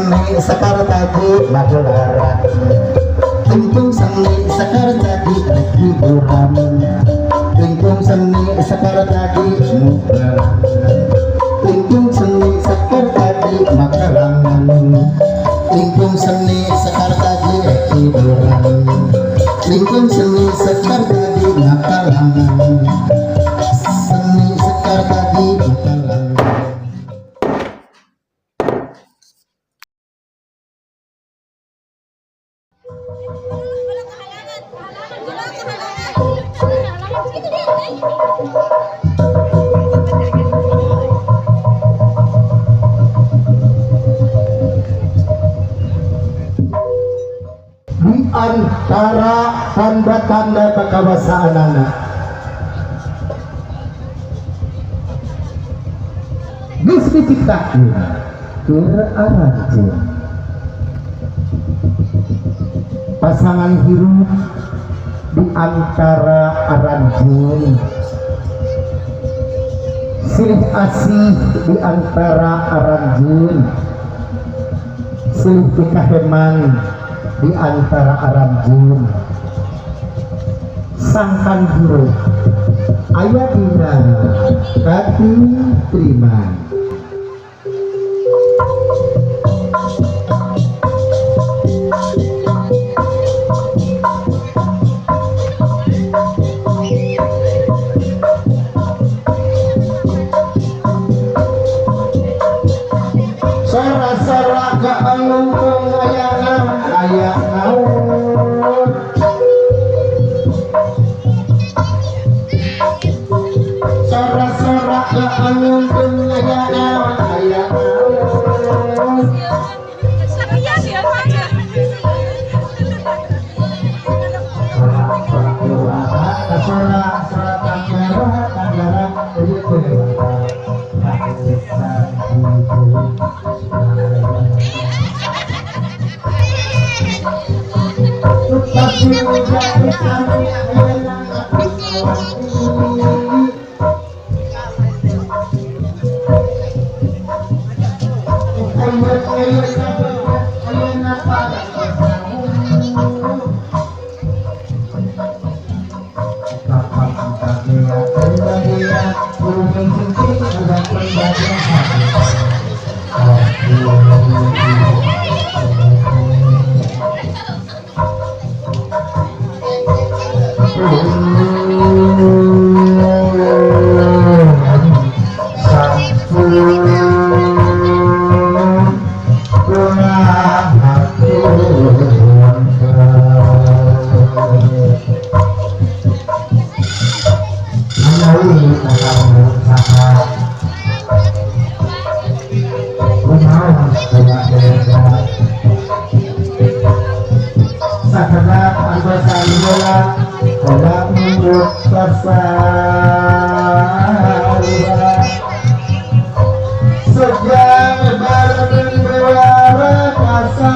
Seni Sekartaji magelaran. Lingkung Seni Sekartaji hiburan. Lingkung Seni Sekartaji mugelaran. Lingkung Seni Sekartaji makarangan. Lingkung Seni Sekartaji hiburan. Lingkung Seni Sekartaji makarangan. Seni Sekartaji makarangan. Walang kahalangan. Walang kahalangan. Ito din, ay. Di antara tanda-tanda kekawasaan anak geus diciptakeun keur aranjeun pasangan hirup di antara aranjeun, silih asih di antara aranjeun, silih pikaheman di antara aranjeun. Sangkan hirup aya dina katintriman. Sora-sora kaalungkung aya naon, aya naon. Sora-sora kaalungkung aya naon, aya naon. Sora sora tanggara tanggara ieu Sejak berbicara rasa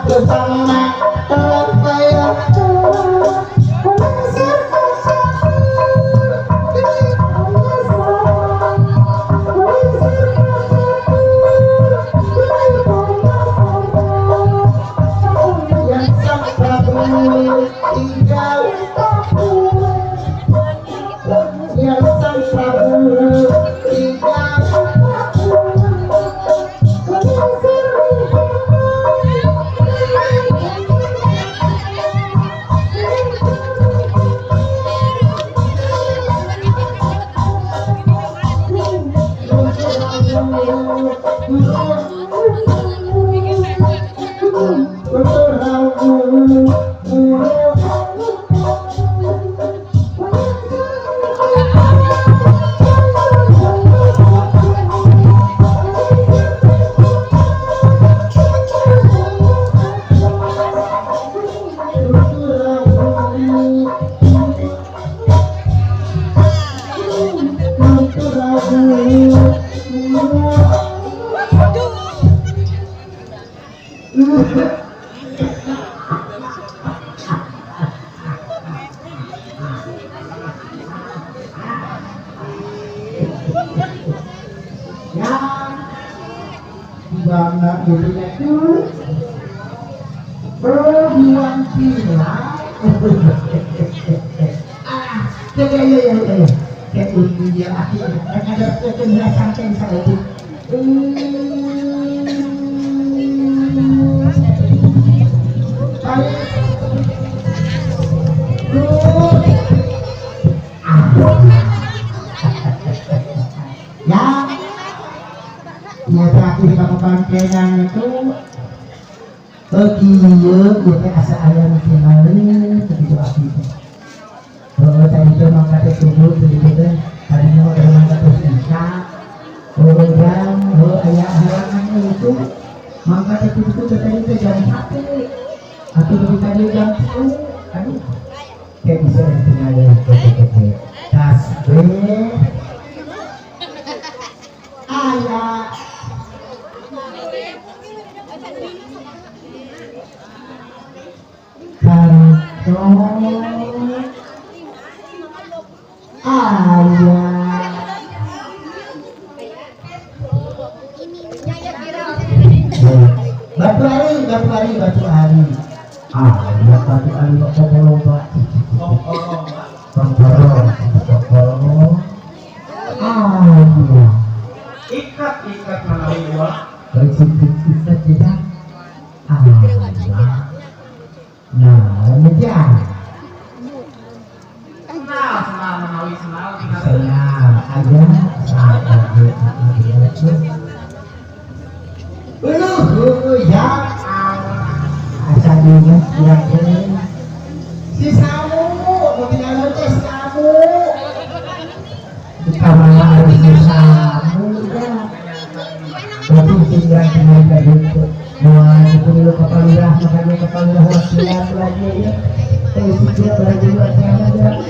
Bersama gitu nya tuh. Oh, buang pila. Ah, ya ya ya ya ya. Kayak undi dia akhir. Ada penjelasan tentang itu. Ya, ya terakhir kamu itu kieu ieu teh asa aya nu tinggalin teu kitu abdi teh. Heuh tadi teh mangga teh tubuh teu kitu teh tadinya mah keur mangga teh isya. Heuh jam heuh aya halangan itu mangga teh kitu teh tadi teh jam 1. Atuh nepi ka dieu jam 3. Aduh. Kayak bisa ditinggalin teh. Tasbih aya kantor aya batu ari batu ari batu ari aya batu ari kok loba pangkorong pangkorong aya ikat ikat manawi ulah ikat tidak aya. Nah, demikian. Senal, senal menawi senal tinggal Senal aja saat aja. Uluh, ya asa diingat kira-kira si samu, mau tinggal teh samu. Di kamar harus si samu ya. Berarti tinggal tinggal tadi itu. Wah, itu dulu kapal lurah, makan dulu kapal lurah, wakilan lagi ya. Terus dia lagi buat aja.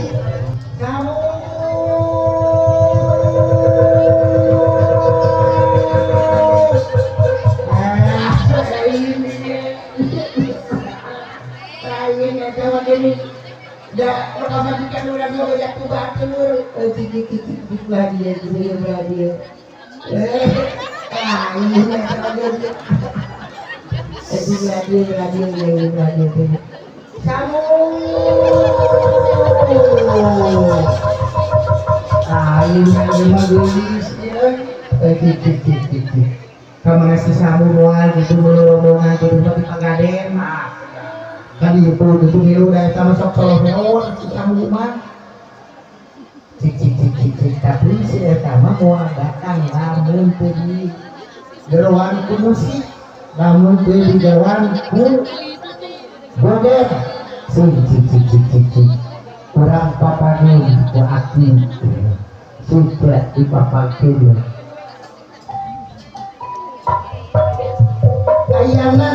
Kamu lain ada begini. Dah, majikan orang dia banyak batur. Cicik lagi ya, dia lagi. Ini ada lagi lagi lagi lagi. Kamu ayo gelis ya. Cicik cicik. Kamana si samu moal gitu rombongan ke rumah di Panggaden. Kan itu gitu ngilu da eta mah sok solomeon si samu mah. Cicik cicik cicik tapi si eta mah moal datang lamun teu di geroan ku musik. Namun teu di geroan ku godet. Sing cicik cicik cicik. Urang papanggih ku aki. Sudah dipapanggih. Ayana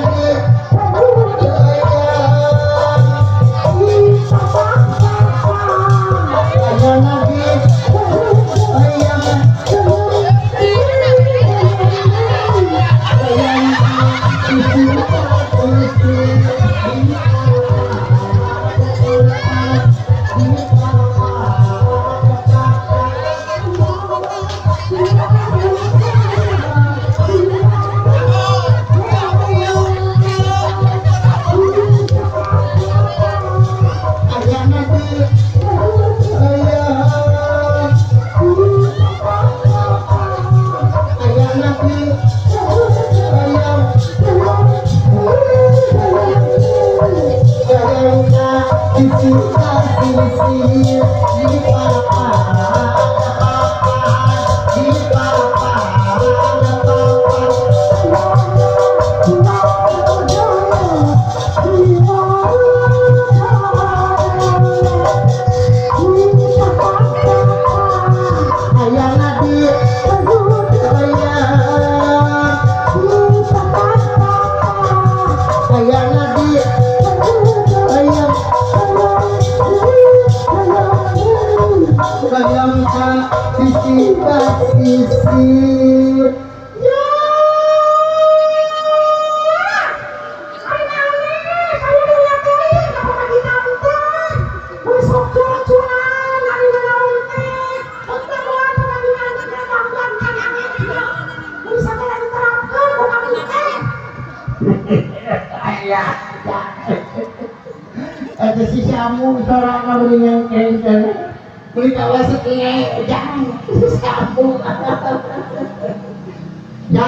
Eta si Samu sorana beuling ngengkeng teh. Beli kawas nge jangan si Samu. Ya.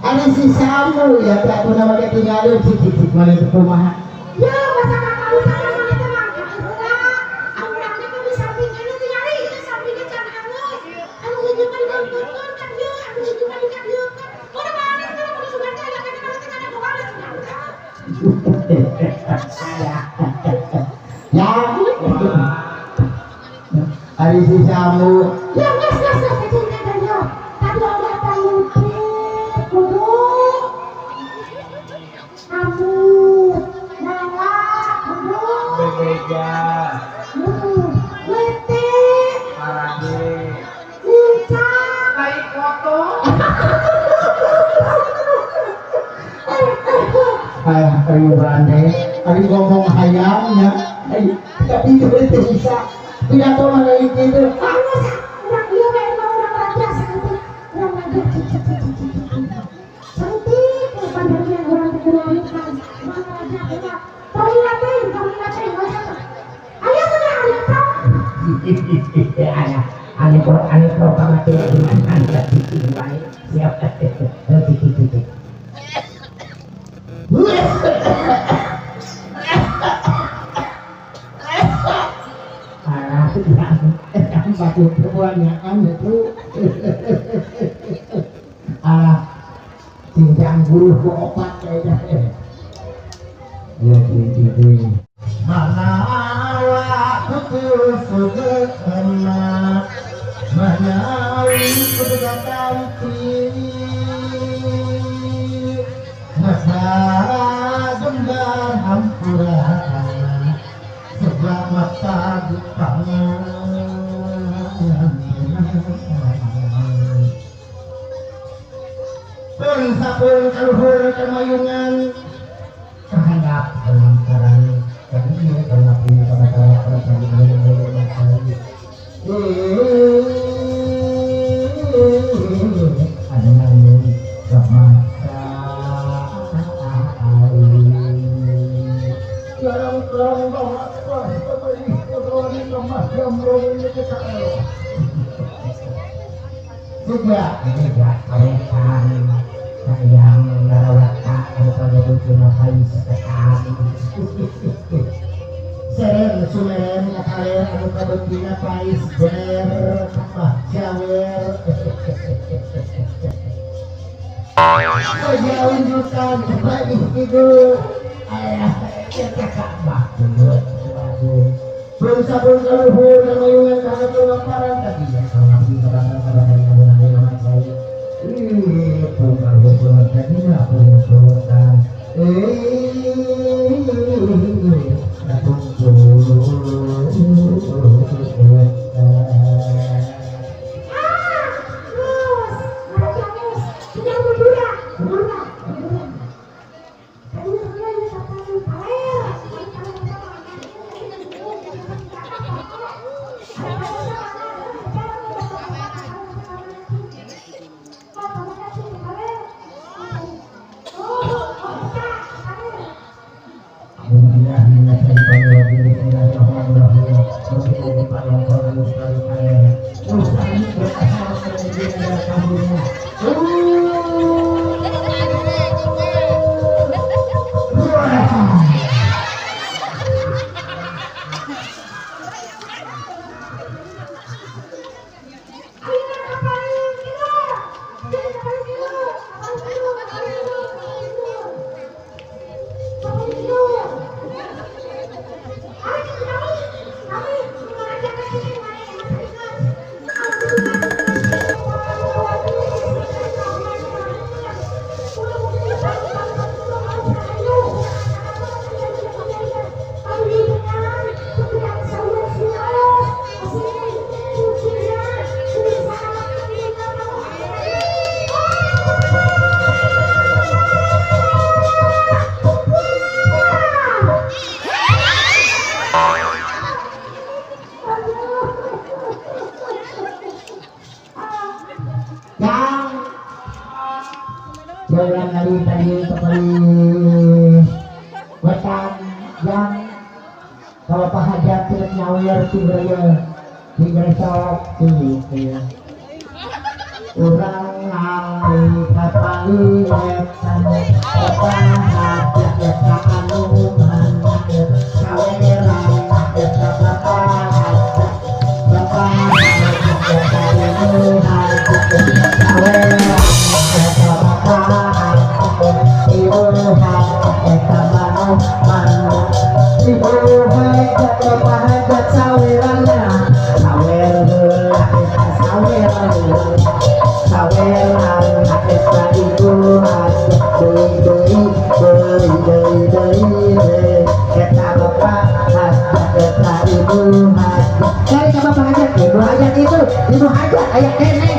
Ada si Samu ya teh atuh nama teh tinggalin cicik mana teh kumaha. Ya masa kakak tangan mana teh mangga heula. Anu urang teh di samping anu tingali ieu sampingna can angeus. Anu hiji mah digeungkeun kan ieu, anu hiji mah dikadieukeun. Mana mana teh mun sugan teh aya kana teh kana boga sugan teh. Ya. Ari si Samu. Ya geus geus geus cicing teh yo. Tadi ada payutit kudu. Amut, nala, kudu. Bebeja. Letik. Parade. Lincah. Tai foto. Ayah ayo berande, ari ngomong hayamnya, tapi itu teh bisa pidato mah kayak gitu. Angus, urang ieu we mah urang raja saeutik, urang raja cicit cicit cicit. Saeutik we pandernya urang teh kudu kan. Urang raja teh. Tong teh, tong teh, ayo sudah ayo tong. Ayah, ane pro ane pro pamati dengan anda cicing wae. Siap cicing cicing. Alah, batu perbuanyakan itu. Alah, cincang guru ku opat kayaknya. Ya, cincang. Manawa kutu sugena, manawi kutu katampi. Masa gembar hampura selamat pagi pangan. Pun sapun kaluhur kemayungan kehandap lantaran kami karena punya kata-kata juga tidak sayang narawata anu panyebutkeun pais seren sumeren ngakaler anu kabeutina pais jeler tambah jawer unjukan pais itu ayah kakak bah belum sabun kaluhur kamayungan kana tumamparan tadi ya kalau kabar nyawer tinggal tinggal sok tinggal urang ngali kapali etan bapak hajat eta anu mana saweran eta bapak hajat bapak hajat eta ibu hajat saweran eta bapak hajat ibu hajat eta manu mana ibu hajat bapak hajat saweran sawer heula eta sawer heula saweran eta ibu hajat deui deui deui deui deui eta bapak hajat eta ibu hajat cari ka bapak hajat ibu hajat itu ibu hajat aya keneh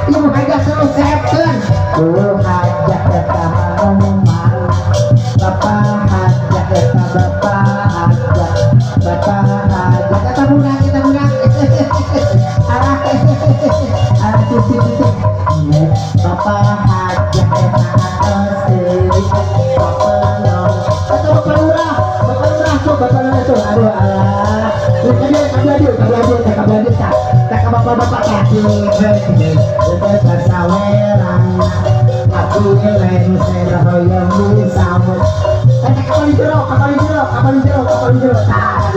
ibu hajat terus seepkeun ibu hajat eta manu bapak hajat eta bapak hajat bapak hajat eta budak eta budak arah arah cuci cuci bapak hajat eta atos deui bapak lor atau bapak lurah tuh bapak lurah tuh aduh alah kabeh tak bapak-bapak kaki eta saweran aku lengser hoyong disambut eta kapal jero kapal jero kapal jero kapal jero tah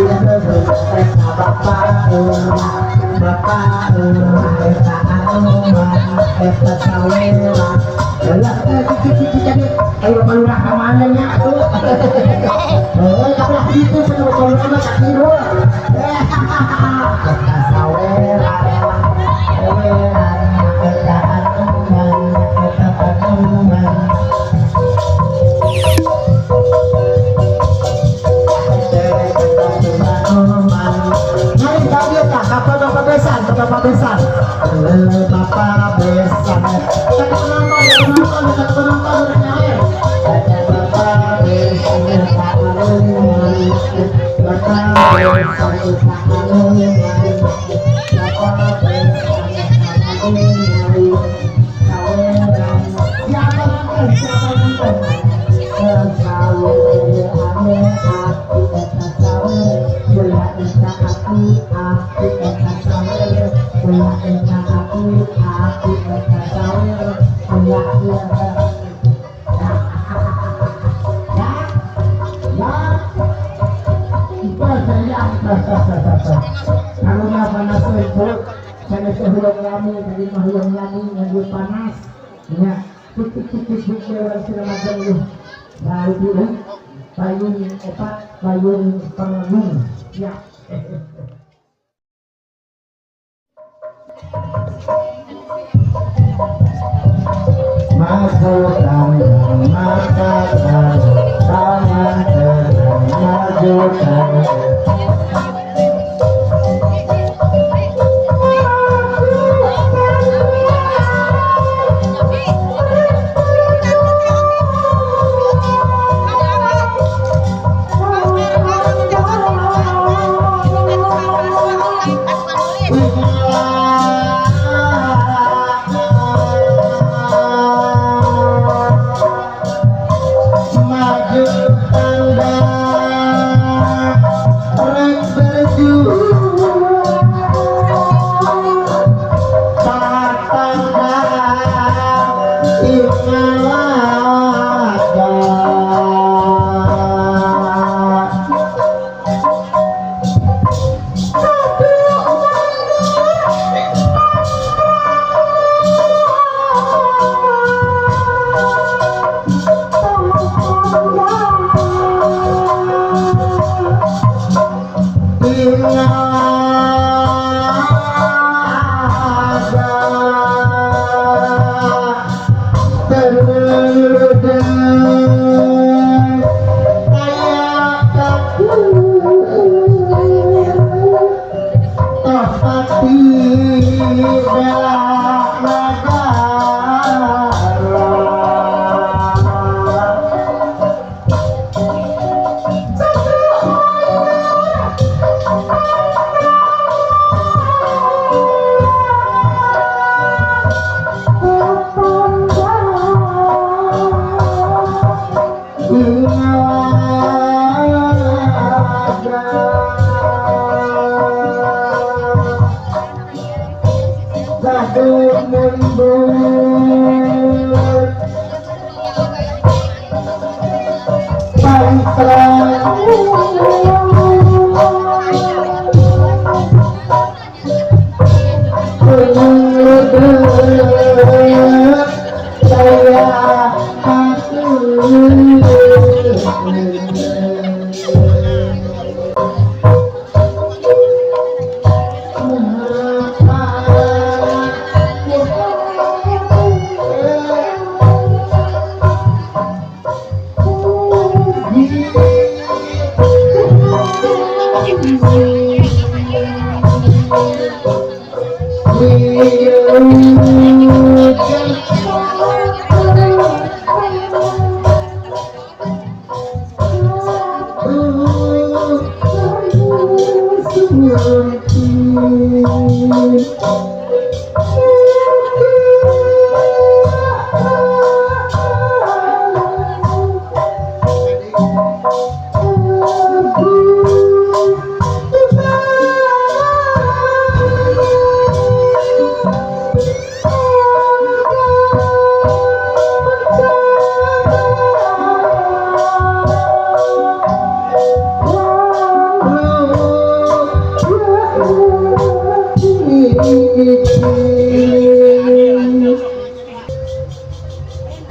eta bapak lurah bapak lurah eta anu eta saweran lah cicik ayo bapak lurah ka mana nya atuh heuh kabelah kitu cenah bapak lurah mah ka kidul eta saweran saweran eta anuman eta anuman bapak besan, bapak besan, bapak besan. Tak penonton, tak penonton, bapak besan, tak anuman, bapak besan, tak anuman, bapak besan, tak anuman. Siapa nonton? Siapa nonton? Panas ya titik-titik orang macam itu payung opat payung pengung ya. Masuk tangan mata tangan maju tangan.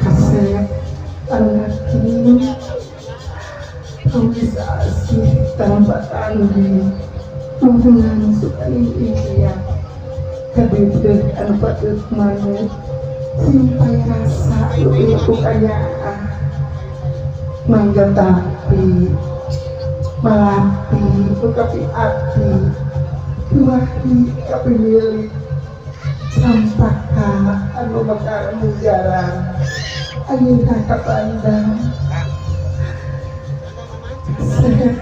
Kasep anaki awis asih tanpa tandi hubungan sukaning iya kadedeg anu patut manut simpai rasa lu ku kayaan mangga tapi melati kapi api wahi kapi milik sampaka anu bakal mujarang angin kapandang saya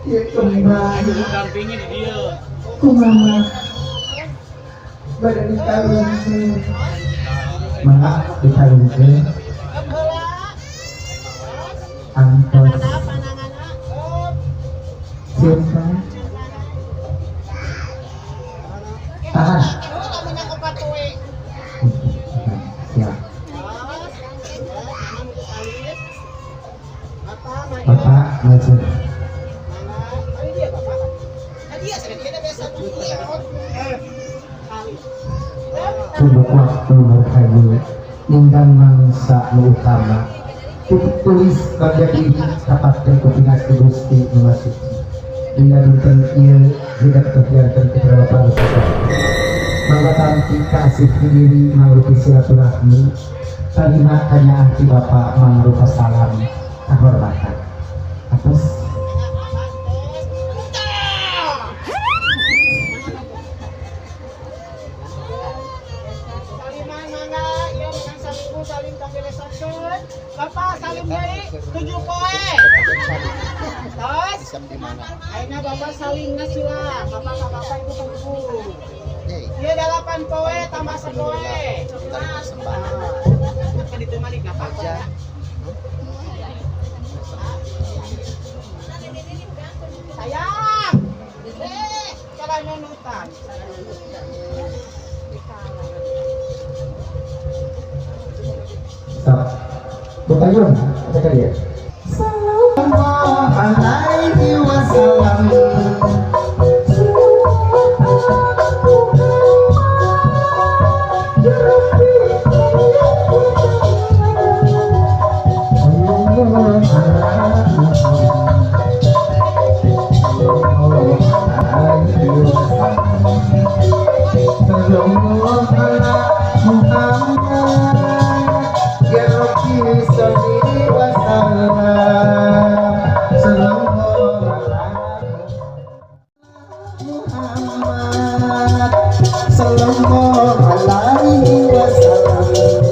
ya kembali kumama badan dikalungkeun mangga dikalungkeun antos cinta tahan. Siap. Bapak maju. Tunduk waktu berhayu ninggang mangsa nu utama tulis bagja diri kapatkeun ku pinasti Gusti nu Masuci dina dinten ieu hidup terbiarkan ku Bapak mangga tampi kasih diri mangrupi silaturahmi tarima kanyaah ti Bapak mangrupa salam kahormatan atos. Bapak salim deui 7 poe. Tos. Ayeuna Bapak salim sila. Bapak ka Bapak Ibu ka Ibu. Ieu 8 poe tambah 1 poe. Ka ditu mah dikapake. Sayang. Cara nunutan. Stop. Bukan ada kali ya. Sallallahu alaihi wasallam. Sallallahu alaihi wasallam.